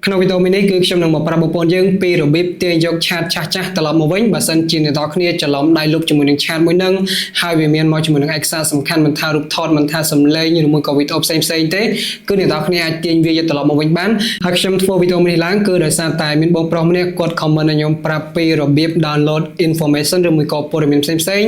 ក្នុងវីដេអូមួយនេះគឺខ្ញុំនឹងមកប្រាប់បងប្អូនយើងពីរបៀបទាញយក chat ចាស់ចាស់ត្រឡប់មកវិញបើសិនជាអ្នកនរគ្នាច្រឡំដៃលុបជាមួយនឹង chat មួយហ្នឹងហើយវាមានមកជាមួយនឹងឯកសារសំខាន់មិនថារូបថតមិនថាសំឡេងឬមួយក៏វីដេអូផ្សេងផ្សេងទេគឺអ្នកនរគ្នាអាចទាញវាយកត្រឡប់មកវិញបានហើយខ្ញុំធ្វើវីដេអូមួយនេះឡើងគឺដោយសារតែមានបងប្រុសម្នាក់គាត់ comment ឲ្យខ្ញុំប្រាប់ពីរបៀប download information ឬមួយក៏ព័ត៌មានផ្សេងផ្សេង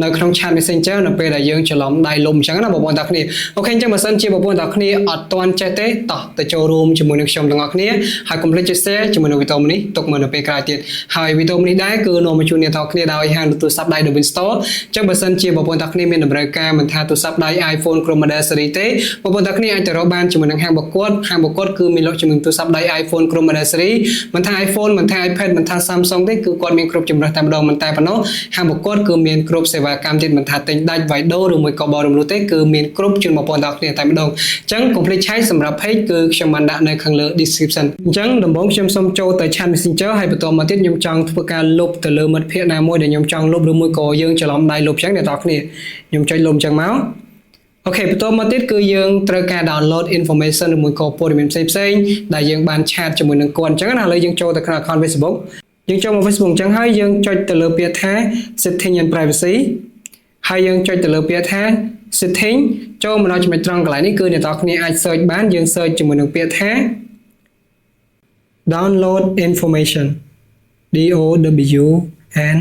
នៅក្នុង chat Messenger នៅពេលដែលយើងច្រឡំដៃលុបអញ្ចឹងណាបងប្អូនទាំងគ្នាOK អញ្ចឹងបើសិនជាបងប្អូនទាំងគ្នាអត់ទាន់ចេះទេតោះទៅចូលរួមជាមួយនឹងខ្ញុំទាំងអស់គ្នាហើយកុំភ្លេចចុច share ជាមួយនឹងវីដេអូនេះទុកមកនៅពេលក្រោយទៀតហើយវីដេអូនេះដែរគឺនាំមកជូនអ្នកទាំងគ្នាដោយហាងទូរស័ព្ទដៃ Dovin Store អញ្ចឹងបើសិនជាបងប្អូនទាំងគ្នាមានតម្រូវការមិនថាទូរស័ព្ទដៃ iPhone គ្រប់ model series ទេបងប្អូនទាំងគ្នាអាចទៅរកបានជាមួយនឹងហាងរបស់គាត់ហាងរបស់គាត់គឺមានលក់ជាមួយទូរស័ព្ទដៃ iPhone គ្រប់ model series មិនថា iPhone មិនថា iPad មិនថា Samsung ទេគឺគាត់មានគ្រប់ជម្រើសតែម្ដងមិនតែប៉ុណ្ណោះហាងរបស់គាត់គឺមានគ្រប់សេវាកម្មទៀតមិនថាទិញដាច់វាយដូរឬមួយក៏បរំលោះទេគឺមានគ្រប់ជូនបងប្អូនទាំងគ្នាតែម្ដងអញ្ចឹងកុំភ្លេចឆែកសម្រាប់ page គឺខ្ញុំបានដាក់នៅខាងលើ description អញ្ចឹងដំបូងខ្ញុំសូមចូលទៅ chat Messenger ហើយបន្តមកទៀតខ្ញុំចង់ធ្វើការលុបទៅលើមិត្តភ័ក្តិណាមួយដែលខ្ញុំចង់លុបឬមួយក៏យើងច្រឡំដៃលុបអញ្ចឹងអ្នកទាំងគ្នាខ្ញុំចុចលុបអញ្ចឹងមក OK បន្តមកទៀតគឺយើងត្រូវការ download information ឬមួយក៏ព័ត៌មានផ្សេងផ្សេងៗដែលយើងបាន chat ជាមួយនឹងគាត់អញ្ចឹងណាឥឡូវយើងចូលទៅក្នុង account Facebook យើងចូលមក Facebook អញ្ចឹងហើយយើងចុចទៅលើពាក្យថា setting and privacy ហើយយើងចុចទៅលើពាក្យថា setting ចូលមកដល់ចំណុចត្រង់កន្លែងនេះគឺអ្នកនរគ្នាអាច search បានយើង search ជាមួយនឹងពាក្យថា download information D O W N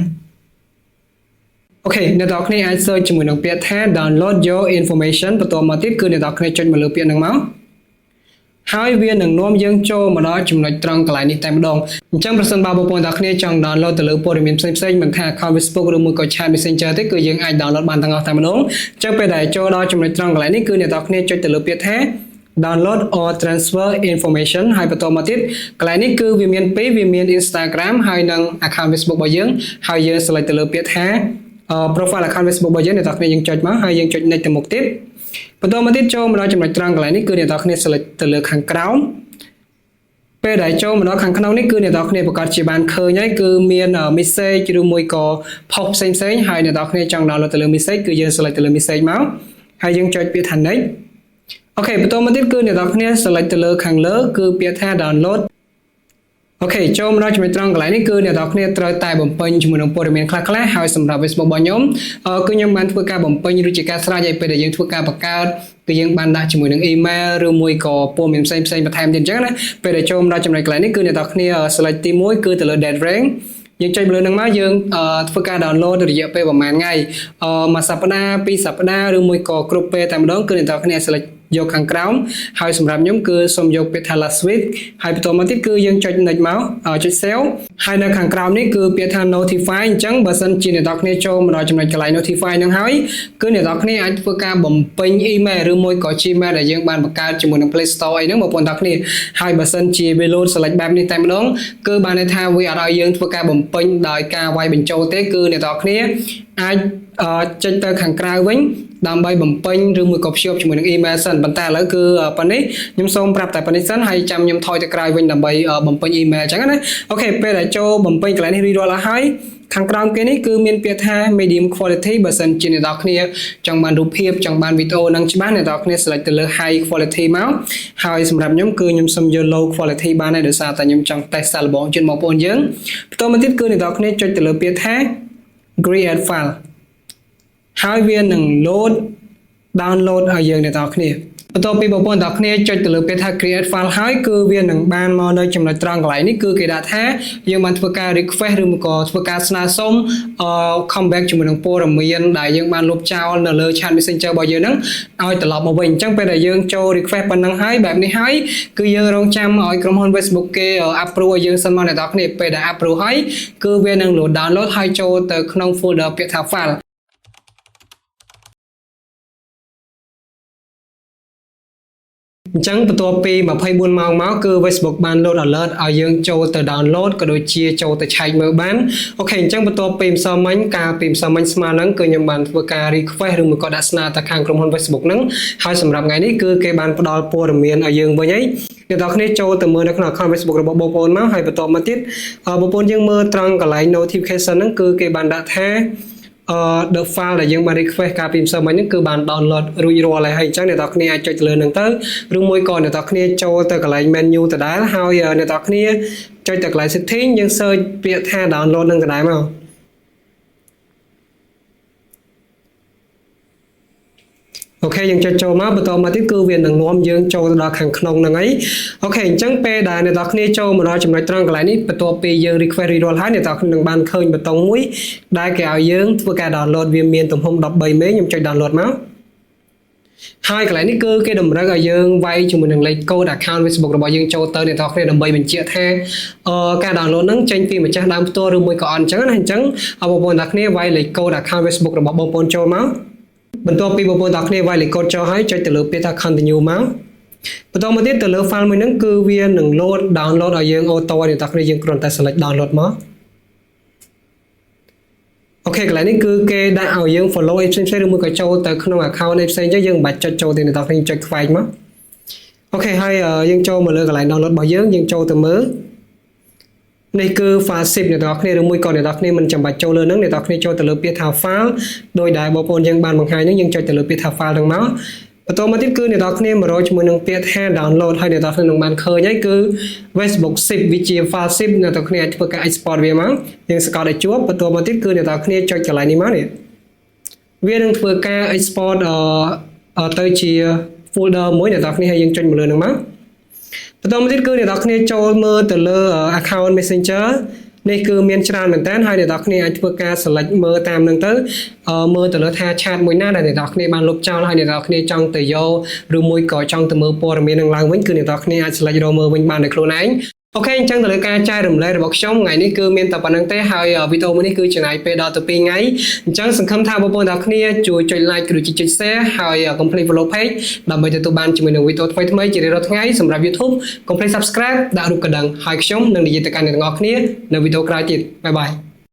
OK អ្នកនរគ្នាអាច search ជាមួយនឹងពាក្យថា download your information បន្ទាប់មកទៀតគឺអ្នកនរគ្នាចុចមកលើពាក្យហ្នឹងមកហើយវានឹងនាំយើងចូលមកដល់ចំណុចត្រង់កន្លែងនេះតែម្ដងអញ្ចឹងប្រសិនបើបងប្អូនទាំងគ្នាចង់ download ទៅលើព័ត៌មានផ្សេងៗមិនថា account Facebook ឬមួយក៏ chat Messenger ទេគឺយើងអាច download បានទាំងអស់តែម្ដងអញ្ចឹងពេលដែលចូលដល់ចំណុចត្រង់កន្លែងនេះគឺអ្នកទាំងគ្នាចុចទៅលើពាក្យថា download or transfer information ហើយបន្តមកទៀតកន្លែងនេះគឺវាមានពីរវាមាន Instagram ហើយនិង account Facebook របស់យើងហើយយើង select ទៅលើពាក្យថា profile account Facebook របស់យើងអ្នកទាំងគ្នាយើងចុចមកហើយយើងចុច next ទៅមុខទៀតបន្តមកទៀតចូលមកដល់ចំណុចត្រង់កន្លែងនេះគឺអ្នកទាំងគ្នា select ទៅលើខាងក្រោមពេលដែលចូលមកដល់ខាងក្នុងនេះគឺអ្នកទាំងគ្នាប្រកាសជាបានឃើញហើយគឺមាន message ឬមួយក៏ post ផ្សេងផ្សេងៗហើយអ្នកទាំងគ្នាចង់ download ទៅលើ message គឺយើង select ទៅលើ message មកហើយយើងចុចពាក្យថា next OK បន្តមកទៀតគឺអ្នកទាំងគ្នា select ទៅលើខាងលើគឺពាក្យថា download OK ចូលមកដល់ចំណុចត្រង់កន្លែងនេះគឺអ្នកនរគ្នាត្រូវតែបំពេញជាមួយនឹងព័ត៌មានខ្លះៗហើយសម្រាប់ Facebook របស់ខ្ញុំគឺខ្ញុំបានធ្វើការបំពេញឬជាការស្រេចឲ្យពេលដែលយើងធ្វើការបង្កើតគឺយើងបានដាក់ជាមួយនឹង email ឬមួយក៏ព័ត៌មានផ្សេងផ្សេងបន្ថែមទៀតអញ្ចឹងណាពេលដែលចូលមកដល់ចំណុចកន្លែងនេះគឺអ្នកនរគ្នា select ទី1គឺទៅលើ date range យើងចុចលើនឹងមកយើងធ្វើការ download រយៈពេលប្រហែលថ្ងៃមួយសប្តាហ៍ពីរសប្តាហ៍ឬមួយក៏គ្រប់ពេលតែម្ដងគឺអ្នកនរគ្នា select យកខាងក្រោមហើយសម្រាប់ខ្ញុំគឺសូមយកពាក្យថា last week ហើយបន្តមកទៀតគឺយើងចុច next មកចុច save ហើយនៅខាងក្រោមនេះគឺពាក្យថា notify អញ្ចឹងបើសិនជាអ្នកនរគ្នាចូលមកដល់ចំណុចកន្លែង notify ហ្នឹងហើយគឺអ្នកនរគ្នាអាចធ្វើការបំពេញ email ឬមួយក៏ Gmail ដែលយើងបានបង្កើតជាមួយនឹង Play Store អីហ្នឹងបងប្អូនទាំងគ្នាហើយបើសិនជាវា load select បែបនេះតែម្ដងគឺបានន័យថាវាអត់ឲ្យយើងធ្វើការបំពេញដោយការវាយបញ្ចូលទេគឺអ្នកនរគ្នាអាចចេញទៅខាងក្រៅវិញដើម្បីបំពេញឬមួយក៏ភ្ជាប់ជាមួយនឹង email សិនប៉ុន្តែឥឡូវគឺប៉ុណ្នេះខ្ញុំសូមប្រាប់តែប៉ុណ្នេះសិនហើយចាំខ្ញុំថយទៅក្រោយវិញដើម្បីបំពេញ email អញ្ចឹងណាOK ពេលដែលចូលបំពេញកន្លែងនេះរួចរាល់អស់ហើយខាងក្រោមគេនេះគឺមានពាក្យថា medium quality បើសិនជាអ្នកនរគ្នាចង់បានរូបភាពចង់បានវីដេអូនឹងច្បាស់អ្នកនរគ្នា select ទៅលើ high quality មកហើយសម្រាប់ខ្ញុំគឺខ្ញុំសូមយក low quality បានហើយដោយសារតែខ្ញុំចង់ test សាកល្បងជូនបងប្អូនយើងបន្តមកទៀតគឺអ្នកនរគ្នាចុចទៅលើពាក្យថា create file ហើយវានឹង load download ឲ្យយើងអ្នកនរគ្នាបន្ទាប់ពីបងប្អូនទាំងគ្នាចុចទៅលើពាក្យថា create file ហើយគឺវានឹងបានមកនៅចំណុចត្រង់កន្លែងនេះគឺគេដាក់ថាយើងបានធ្វើការ request ឬមួយក៏ធ្វើការស្នើសុំ comeback ជាមួយនឹងព័ត៌មានដែលយើងបានលុបចោលនៅលើ chat messenger របស់យើងហ្នឹងឲ្យត្រឡប់មកវិញអញ្ចឹងពេលដែលយើងចូល request ប៉ុណ្ណឹងហើយបែបនេះហើយគឺយើងរងចាំឲ្យក្រុមហ៊ុន Facebook គេ approve ឲ្យយើងសិនមកអ្នកនរគ្នាពេលដែល approve ហើយគឺវានឹង load download ហើយចូលទៅក្នុង folder ពាក្យថា file អញ្ចឹងបន្ទាប់ពី24ម៉ោងមកគឺ Facebook បាន load alert ឲ្យយើងចូលទៅ download ក៏ដូចជាចូលទៅឆែកមើលបាន OK អញ្ចឹងបន្ទាប់ពីម្សិលមិញកាលពីម្សិលមិញស្មើហ្នឹងគឺខ្ញុំបានធ្វើការ request ឬមួយក៏ដាក់ស្នើទៅខាងក្រុមហ៊ុន Facebook ហ្នឹងហើយសម្រាប់ថ្ងៃនេះគឺគេបានផ្ដល់ព័ត៌មានឲ្យយើងវិញហើយអ្នកនរគ្នាចូលទៅមើលនៅក្នុង account Facebook របស់បងប្អូនមកហើយបន្តមកទៀតបងប្អូនយើងមើលត្រង់កន្លែង notification ហ្នឹងគឺគេបានដាក់ថា អឺ the file ដែលយើងបាន request កាលពីម្សិលមិញហ្នឹងគឺបាន download រួចរាល់ហើយហើយអញ្ចឹងអ្នកនរគ្នាអាចចុចទៅលើហ្នឹងទៅឬមួយក៏អ្នកនរគ្នាចូលទៅកន្លែង menu ដដែលហើយអ្នកនរគ្នាចុចទៅកន្លែង setting យើង search ពាក្យថា download ហ្នឹងដដែលមក OK យើងចុចចូលមកបន្តមកទៀតគឺវានឹងនាំយើងចូលទៅដល់ខាងក្នុងហ្នឹងហើយ OK អញ្ចឹងពេលដែលអ្នកនរគ្នាចូលមកដល់ចំណុចត្រង់កន្លែងនេះបន្ទាប់ពីយើង request រួចរាល់ហើយអ្នកនរគ្នានឹងបានឃើញប៊ូតុងមួយដែលគេឲ្យយើងធ្វើការ download វាមានទំហំ13មេខ្ញុំចុច download មកហើយកន្លែងនេះគឺគេតម្រូវឲ្យយើងវាយជាមួយនឹងលេខកូដ account Facebook របស់យើងចូលទៅអ្នកនរគ្នាដើម្បីបញ្ជាក់ថាអឺការ download ហ្នឹងចេញពីម្ចាស់ដើមផ្ទាល់ឬមួយក៏អត់អញ្ចឹងណាអញ្ចឹងបងប្អូនទាំងគ្នាវាយលេខកូដ account Facebook របស់បងប្អូនចូលមកបន្ទាប់ពីបងប្អូនទាំងគ្នាវាយលេខកូដចូលហើយចុចទៅលើពាក្យថា continue មកបន្តមកទៀតទៅលើ file មួយហ្នឹងគឺវានឹង load download ឲ្យយើង auto អ្នកទាំងគ្នាយើងគ្រាន់តែ select download មក OK កន្លែងនេះគឺគេដាក់ឲ្យយើង follow អីផ្សេងៗឬមួយក៏ចូលទៅក្នុង account អីផ្សេងចឹងយើងមិនបាច់ចុចចូលទេអ្នកទាំងគ្នាចុចខ្វែងមក OK ហើយយើងចូលមកលើកន្លែង download របស់យើងយើងចូលទៅមើលនេះគឺ file zip អ្នកទាំងអស់គ្នាឬមួយក៏អ្នកទាំងអស់គ្នាមិនចាំបាច់ចូលលើហ្នឹងអ្នកទាំងអស់គ្នាចូលទៅលើពាក្យថា file ដោយដែលបងប្អូនយើងបានបង្ហាញហ្នឹងយើងចុចទៅលើពាក្យថា file ហ្នឹងមកបន្តមកទៀតគឺអ្នកទាំងអស់គ្នាមករកជាមួយនឹងពាក្យថា download ហើយអ្នកទាំងអស់គ្នានឹងបានឃើញហើយគឺ Facebook zip វាជា file zip អ្នកទាំងអស់គ្នាអាចធ្វើការ export វាមកយើងសង្កត់ឲ្យជាប់បន្តមកទៀតគឺអ្នកទាំងអស់គ្នាចុចកន្លែងនេះមកនេះវានឹងធ្វើការ export អឺទៅជា folder មួយអ្នកទាំងអស់គ្នាហើយយើងចុចមកលើហ្នឹងមកបន្តមកទៀតគឺអ្នកនរគ្នាចូលមើលទៅលើ account Messenger នេះគឺមានច្រើនមែនតើហើយអ្នកនរគ្នាអាចធ្វើការ select មើលតាមនឹងទៅមើលទៅលើថា chat មួយណាដែលអ្នកនរគ្នាបានលុបចោលហើយអ្នកនរគ្នាចង់ទៅយកឬមួយក៏ចង់ទៅមើលព័ត៌មាននឹងឡើងវិញគឺអ្នកនរគ្នាអាច select រកមើលវិញបានដោយខ្លួនឯង OK អញ្ចឹងទៅលើការចែករំលែករបស់ខ្ញុំថ្ងៃនេះគឺមានតែប៉ុណ្្នឹងទេហើយវីដេអូមួយនេះគឺចំណាយពេលដល់ទៅ2ថ្ងៃអញ្ចឹងសង្ឃឹមថាបងប្អូនទាំងគ្នាជួយចុច like ឬចុច share ហើយកុំភ្លេច follow page ដើម្បីទទួលបានជាមួយនឹងវីដេអូថ្មីៗជារៀងរាល់ថ្ងៃសម្រាប់ YouTube កុំភ្លេច subscribe ដាក់រូបកណ្ដឹងហើយខ្ញុំនឹងនិយាយទៅកាន់អ្នកទាំងអស់គ្នានៅវីដេអូក្រោយទៀត bye bye.